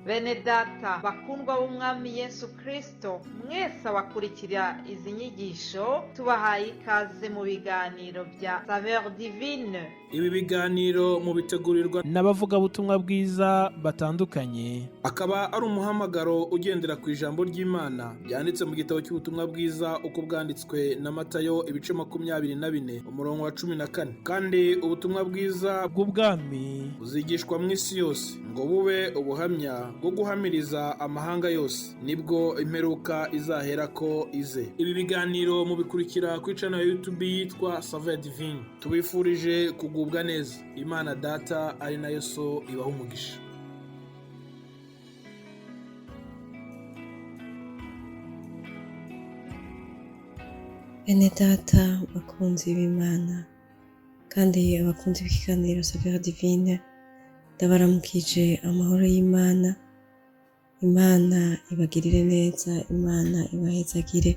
Bene data bakundwa b'Umwami Yesu Kristo, mwese abakurikira izi nyigisho, tubahaye ikaze mu biganiro bya Saveur Divine. Ibi biganiro mubitegurirwa n'abavugabutumwa bwiza batandukanye, akaba ari umuhamagaro ugendera ku ijambo ry'Imana ryanditse mu gitabo cy'ubutumwa bwiza uko bwanditswe na Matayo, ibice 24, umurongo wa 14. Kandi ubutumwa bwiza bw'ubwami buzigishwa mu isi yose ngo bube ubuhamya bwo guhamiriza amahanga yose, nibwo imperuka izaherako ize. Ibi biganiro mubikurikira kuri channel ya YouTube yitwa Saveur Divine. Tubifurije kugubwa neza. Imana Data ari nayo So ibaha umugisha. Bene data bakunzi b'Imana kandi abakunzi b'ikiganiro Saveur Divine, ndabaramukije amahoro y'Imana. Imana ibagirire neza, Imana ibahezagire.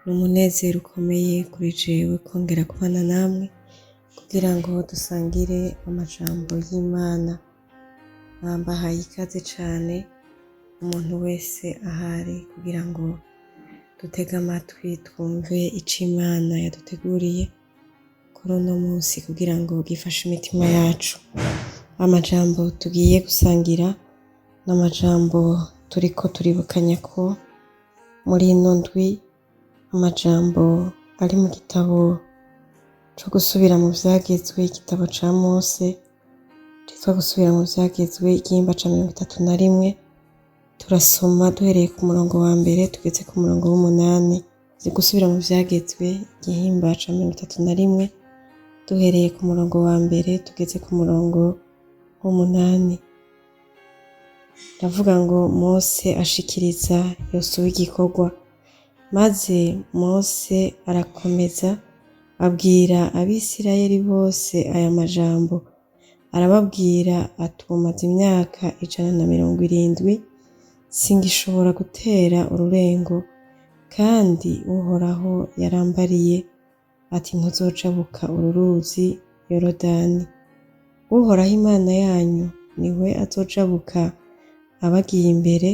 Ni umunezero ukomeye kuri jewe kongera kubana namwe kugira ngo dusangire amajambo y'Imana. Mbahaye ikaze cane umuntu wese ahari kugira ngo dutege amatwi twumve ico Imana yaduteguriye kuri uno munsi kugira ngo gifashe imitima yacu. Amajambo tugiye gusangira ni amajambo turiko turibukanya ko muri ino ndwi, amajambo ari mu gitabo co gusubira mu vyagezwe, igitabo ca Mose citwa Gusubira mu vyagezwe, igihimba ca 31. Turasoma duhereye ku murongo wa mbere tugeze ku murongo w'umunani. Gusubira mu vyagezwe, igihimba ca 31, duhereye ku murongo wa mbere tugeze ku murongo w'umunani. Ndavuga ngo Mose ashikiriza Yosuwa igikorwa. Maze Mose arakomeza abwira Abisirayeli bose aya majambo, arababwira ati: umaze imyaka 170, singishobora gutera ururengo, kandi Uhoraho yarambariye ati: ntuzojabuka uru ruzi Yorodani. Uhoraho Imana yanyu niwe azojabuka abagiye imbere,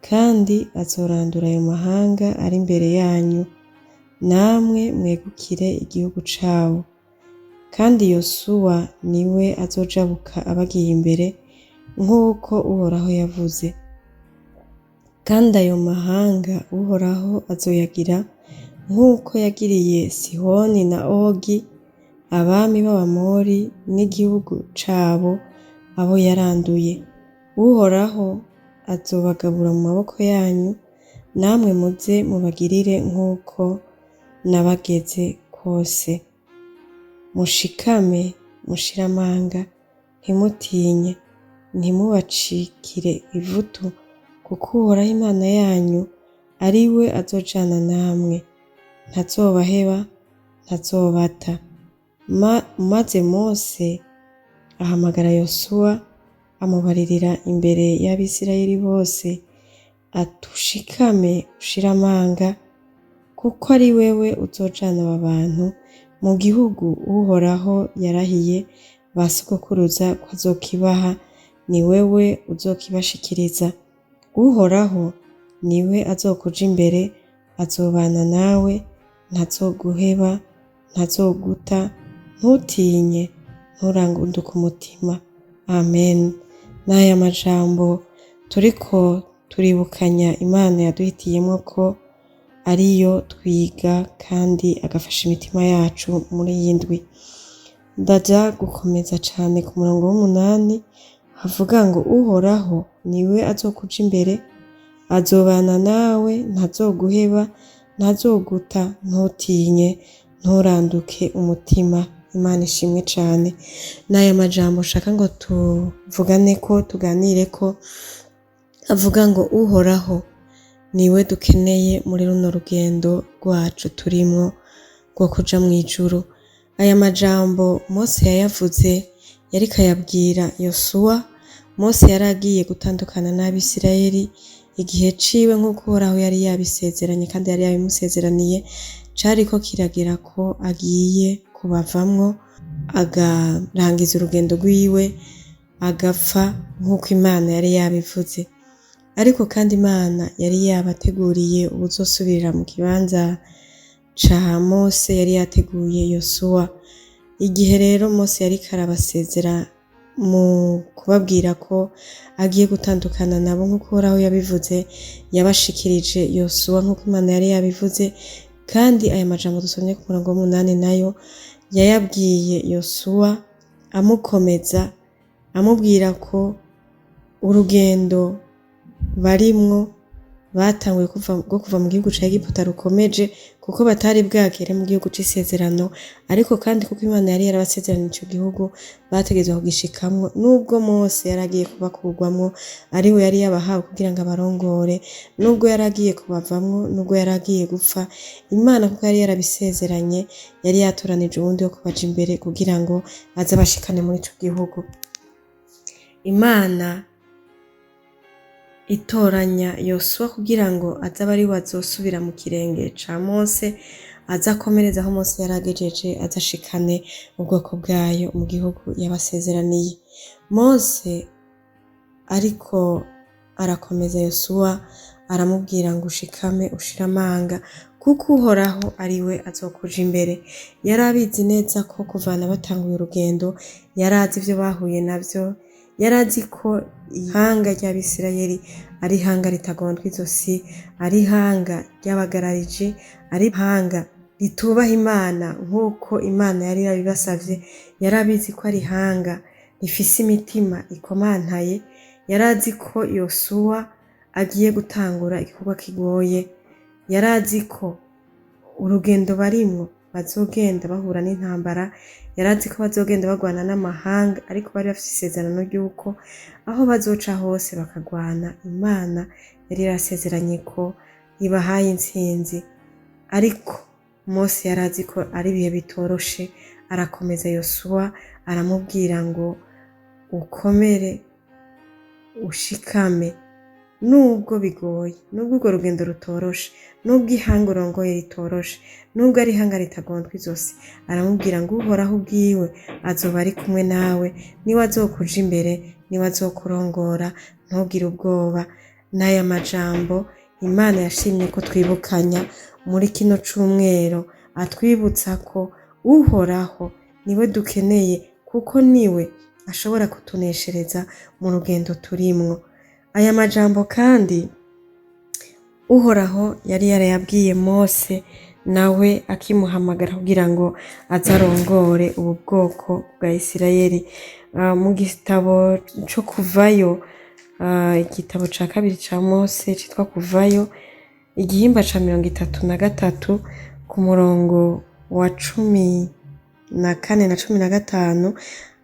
kandi azorandura ayo mahanga ari imbere yanyu, namwe mwegukire igihugu cabo. Kandi Yosuwa niwe azojabuka abagiye imbere, nk'uko Uhoraho yavuze. Kandi ayo mahanga Uhoraho azoyagira nk'uko yagiriye Sihoni na Ogi, abami b'Abamori, n'igihugu cabo abo yaranduye. Uhoraho azobagabura mu maboko yanyu, namwe muze mubagirire nk'uko nabageze kose. Mushikame mushire amanga, ntimutinye, ntimubacikire ivutu, kuko Uhoraho Imana yanyu ari we azojana namwe, ntazobaheba, ntazobata. Maze Mose ahamagara Yosuwa, amubaririra imbere y'Abisirayeli bose ati: ushikame ushire amanga, kuko ari wewe uzojana aba bantu mu gihugu Uhoraho yarahiye ba sogokuruza ko azokibaha, ni wewe uzokibashikiriza. Uhoraho niwe azokuja imbere, azobana nawe, ntazoguheba, ntazoguta, ntutinye, nturangunduke umutima. Amen. N'aya majambo turiko turibukanya Imana yaduhitiyemwo ko ariyo twiga kandi agafasha imitima yacu muri iyi ndwi. Ndaja gukomeza cane ku murongo w'umunani havuga ngo: Uhoraho niwe azokuja imbere, azobana nawe, ntazoguheba, ntazoguta, ntutinye, nturanduke umutima. Imana ishimwe cane. N'aya majambo nshaka ngo tuvugane ko, tuganire ko, avuga ngo Uhoraho niwe dukeneye muri runo rugendo rwacu turimwo rwo kuja mw'ijuru. Aya majambo Mose yayavuze yariko ayabwira Yosuwa. Mose yari agiye gutandukana n'Abisirayeli igihe ciwe, nk'uko Uhoraho yari yabisezeranye kandi yari yabimusezeraniye, cariko kiragera ko agiye kubavamwo agarangiza urugendo rwiwe agapfa nk'uko Imana yari yabivuze. Ariko kandi Imana yari yabateguriye uwuzosubirira mu kibanza ca Mose, yari yateguye Yosuwa. Igihe rero Mose yariko arabasezera mu kubabwira ko agiye gutandukana nabo nk'uko Uhoraho yabivuze, yabashikirije Yosuwa nk'uko Imana yari yabivuze, kandi aya majambo dusomye ku murongo w'umunani nayo yayabwiye Yosuwa amukomeza, amubwira ko urugendo barimwo batanguye rwo kuva mu gihugu ca Egiputa rukomeje, kuko batari bwagere mu gihugu c'isezerano, ariko kandi kuko Imana yari yarabasezeraniye ico gihugu bategerezwa kugishikamwo, nubwo Mose yari agiye kubakurwamwo, ariwe yari yabahawe kugira ngo abarongore, nubwo yari agiye kubavamwo, nubwo yari agiye gupfa, Imana kuko yari yarabisezeranye yari yatoranije uwundi wo kubaja imbere kugira ngo aze abashikane muri ico gihugu. Imana itoranya Yosuwa kugira ngo aze abe ariwe azosubira mu kirenge ca Mose, aze akomereze aho Mose yari agejeje, aze ashikane ubwoko bwayo mu gihugu yabasezeraniye. Mose ariko arakomeza Yosuwa, aramubwira ngo ushikame ushire amanga, kuko Uhoraho ariwe azokuja imbere. Yari abizi neza ko kuvana batanguye urugendo, yari azi ivyo bahuye navyo, yari azi ko ihanga ry'Abisirayeli ari ihanga ritagondwa izosi, ari ihanga ry'abagarariji, ari ihanga ritubaha Imana nk'uko Imana yari yarabibasavye. Yari abizi ko ari ihanga rifise imitima ikomantaye, yari azi ko Yosuwa agiye gutangura igikorwa kigoye, yari azi ko urugendo barimwo bazogenda bahura n'intambara, yari azi ko bazogenda bagwana n'amahanga, ariko bari bafise isezerano ry'uko aho bazoca hose bakagwana, Imana yari yarasezeranye ko ibahaye intsinzi. Ariko Mose yari azi ko ari ibihe bitoroshe, arakomeza Yosuwa aramubwira ngo ukomere ushikame, nubwo bigoye, nubwo urwo rugendo rutoroshe, nubwo ihanga urongoye ritoroshe, nubwo ari ihanga ritagondwa izosi, aramubwira ngo Uhoraho ubwiwe azoba ari kumwe nawe, niwe azokuja imbere, niwe azokurongora, ntugire ubwoba. N'aya majambo Imana yashimye ko twibukanya muri kino cumwero, atwibutsa ko Uhoraho niwe dukeneye, kuko niwe ashobora kutuneshereza mu rugendo turimwo. Aya majambo kandi Uhoraho yari yarayabwiye Mose, nawe akimuhamagara kugira ngo aze arongore ubu bwoko bwa Isirayeli. Mu gitabo co kuvayo, igitabo ca kabiri ca Mose citwa Kuvayo, igihimba ca 33 ku murongo wa 14 na 15,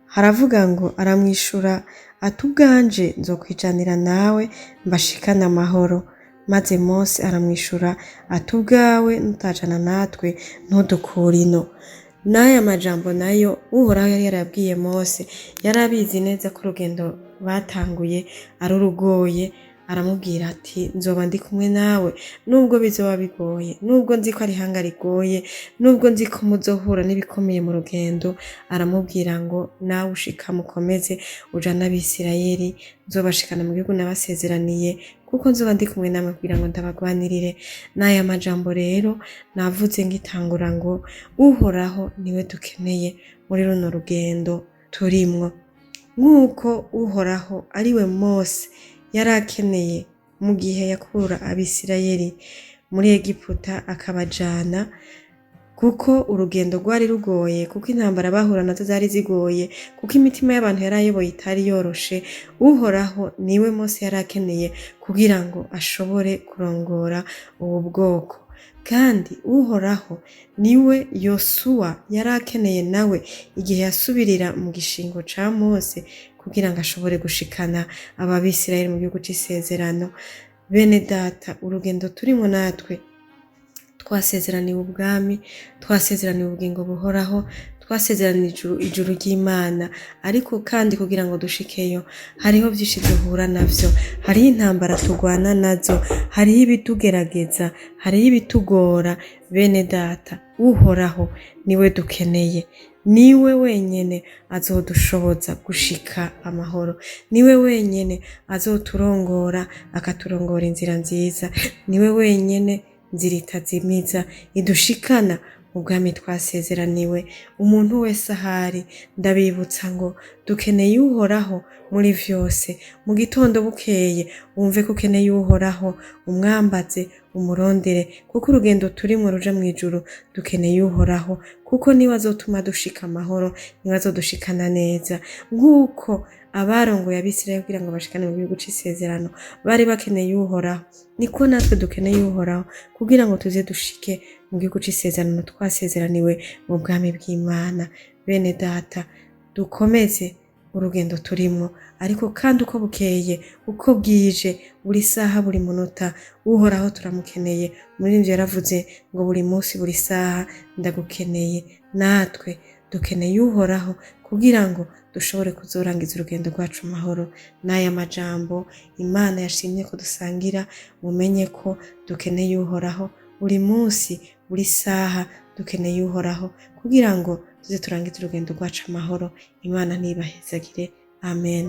haravuga ngo aramwishura ati ubwanje nzokwijanira nawe mbashikane amahoro. Maze Mose aramwishura ati ubwawe nutajana natwe ntudukure ino. N'aya majambo nayo Uhoraho yari yarabwiye Mose, yari abizi neza ko urugendo batanguye ari urugoye, aramubwira ati nzoba ndi kumwe nawe nubwo bizoba bigoye, nubwo nzi ko ari ihanga rigoye, nubwo nzi ko muzohura n'ibikomeye mu rugendo. Aramubwira ngo nawe ushika mukomeze ujane Abisirayeli, nzobashikana mu gihugu nabasezeraniye, kuko nzoba ndi kumwe namwe kugira ngo ndabagwanirire. N'aya majambo rero navuze ngitangura ngo Uhoraho niwe dukeneye muri runo rugendo turimwo. Nk'uko Uhoraho ariwe Mose yari akeneye mu gihe yakura Abisirayeli muri Egiputa akabajana, kuko urugendo rwari rugoye, kuko intambara bahura nazo zari zigoye, kuko imitima y'abantu yari ayoboye itari yoroshe, Uhoraho niwe Mose yari akeneye kugira ngo ashobore kurongora ubu bwoko. Kandi Uhoraho niwe Yosuwa yari akeneye nawe igihe yasubirira mu gishingo ca Mose kugira ngo ashobore gushikana aba Bisirayeli mu gihugu c'isezerano. Bene data, urugendo turimo natwe twasezeraniwe ubwami, twasezeraniwe ubugingo buhoraho, twasezeraniwe ijuru ry'Imana, ariko kandi kugira ngo dushikeyo hariho vyinshi duhura navyo, hariho intambara turwana nazo, hariho ibitugerageza, hariho ibitugora. Bene data, Uhoraho niwe dukeneye, Niwe wenyene azodushoboza gushika amahoro, niwe wenyene azoturongora akaturongora inzira nziza, niwe wenyene nzira itazimiza idushikana mu bwami twasezeraniwe. Umuntu wese ahari, ndabibutsa ngo dukeneye Uhoraho muri vyose. Mu gitondo bukeye wumve ko ukeneye Uhoraho, umwambaze, umurondere, kuko urugendo turimwo ruja mw'ijuru dukeneye Uhoraho, kuko niwe azotuma dushika amahoro, niwe azodushikana neza. Nk'uko abarongoye Abisirayeli kugira ngo bashikane mu gihugu c'isezerano bari bakeneye Uhoraho, niko natwe dukeneye Uhoraho kugira ngo tuze dushike mu gihugu c'isezerano twasezeraniwe mu bwami bw'Imana. Bene data, dukomeze urugendo turimwo, ariko kandi uko bukeye, uko bwije, buri saha, buri munota, Uhoraho turamukeneye. Umuririmbyi yaravuze ngo buri munsi, buri saha ndagukeneye. Natwe dukeneye Uhoraho kugira ngo dushobore kuzorangiza urugendo rwacu amahoro. N'aya majambo Imana yashimye ko dusangira, mumenye ko dukeneye Uhoraho buri munsi, buri saha dukeneye Uhoraho kugira ngo tuze turangize urugendo rwacu amahoro. Imana ntibahezagire. Amen.